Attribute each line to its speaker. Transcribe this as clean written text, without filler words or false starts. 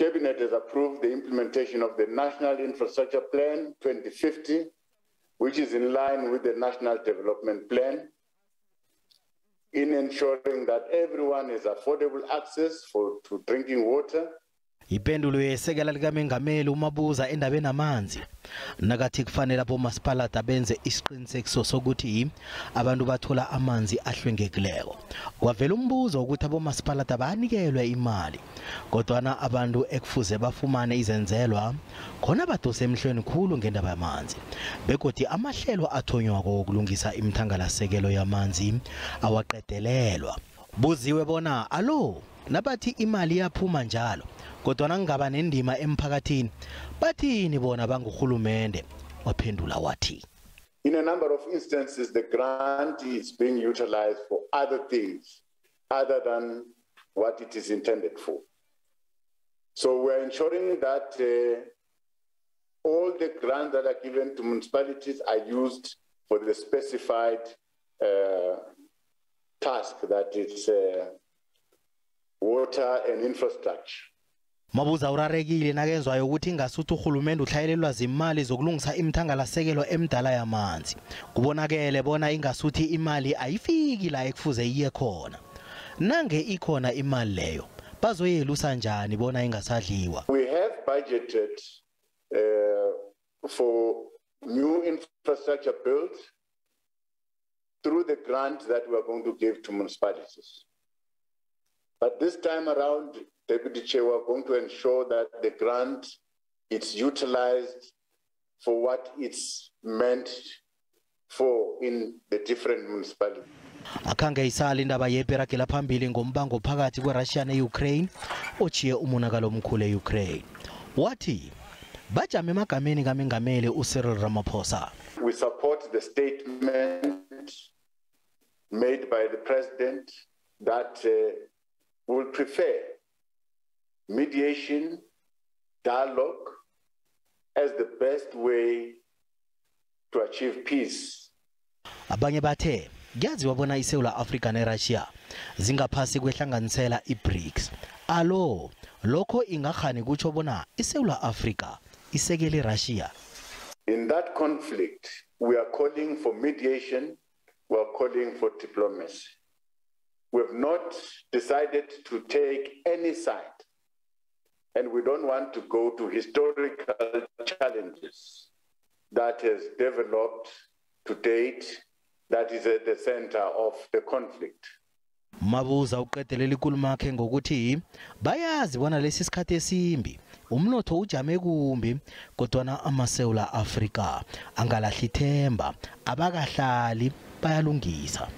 Speaker 1: Cabinet has approved the implementation of the National Infrastructure Plan 2050, which is in line with the National Development Plan in ensuring that everyone has affordable access to drinking water.
Speaker 2: Ipendulo yesekela likamengameli uMabuza endabeni amanzi nakathi kufanele abomasipalata benze isiqinisekiso sokuthi abantu bathola amanzi ahlwengekileko. Kwavela umbuzo ukuthi abomasipalata banikelwe imali kodwana abantu ekufuze bafumane izenzelwa khona badose emhlweni khulu ngendaba yamanzi, begodi amahlelo athonywako ukulungisa imithangalasekelo yamanzi awaqedelelwa. Buziwe bona alo nabathi imali yaphuma njalo kodwa ngingaba nendima emphakathini bathini bona bangurhulumende? Waphendula wathi,
Speaker 1: In a number of instances, the grant is being utilized for other things other than what it is intended for. So we're ensuring that all the grants that are given to municipalities are used for the specified task, that is water and infrastructure.
Speaker 2: Mabuza urarekile nakezwayo ukuthi ingasuthi urhulumende uhlayelelwa zimali zokulungisa imithangalasekelo emidala yamanzi. Kubonakele bona ingasuthi imali ayifiki la ekufuze iye khona. Nange ikhona imali leyo, bazoyelusa njani bona ingasadliwa?
Speaker 1: We have budgeted for new infrastructure built through the grant that we are going to give to municipalities. But this time around, Deputy Chair, we are going to ensure that the grant is utilized for what it's meant for in the different municipalities.
Speaker 2: Akhange isali indaba yepiragela phambili ngombango phakathi kweRussia neUkraine ochiye umonakalo omkhulu eUkraine. Wathi bajame emagameni kaMengameli uCyril Ramaphosa.
Speaker 1: We support the statement made by the president that will prefer mediation, dialogue as the best way to achieve peace.
Speaker 2: Abanye bathe kuyaziwa bona iSouth Africa neRussia zingaphasi kwehlanganisela iBRICS. Alo lokho ingakhani kutsho bona iSouth Africa isekele iRussia.
Speaker 1: In that conflict, we are calling for mediation, we are calling for diplomacy. We have not decided to take any side, and we don't want to go to historical challenges that has developed to date that is at the center of the conflict.
Speaker 2: Mabuza uqedelela inkulumo yakhe ngokuthi bayazi bona lesi sikhathi esimbi umnotho ujame kumbi, kodwana amaSewula Afrika angalahli ithemba, abakahlali bayalungisa.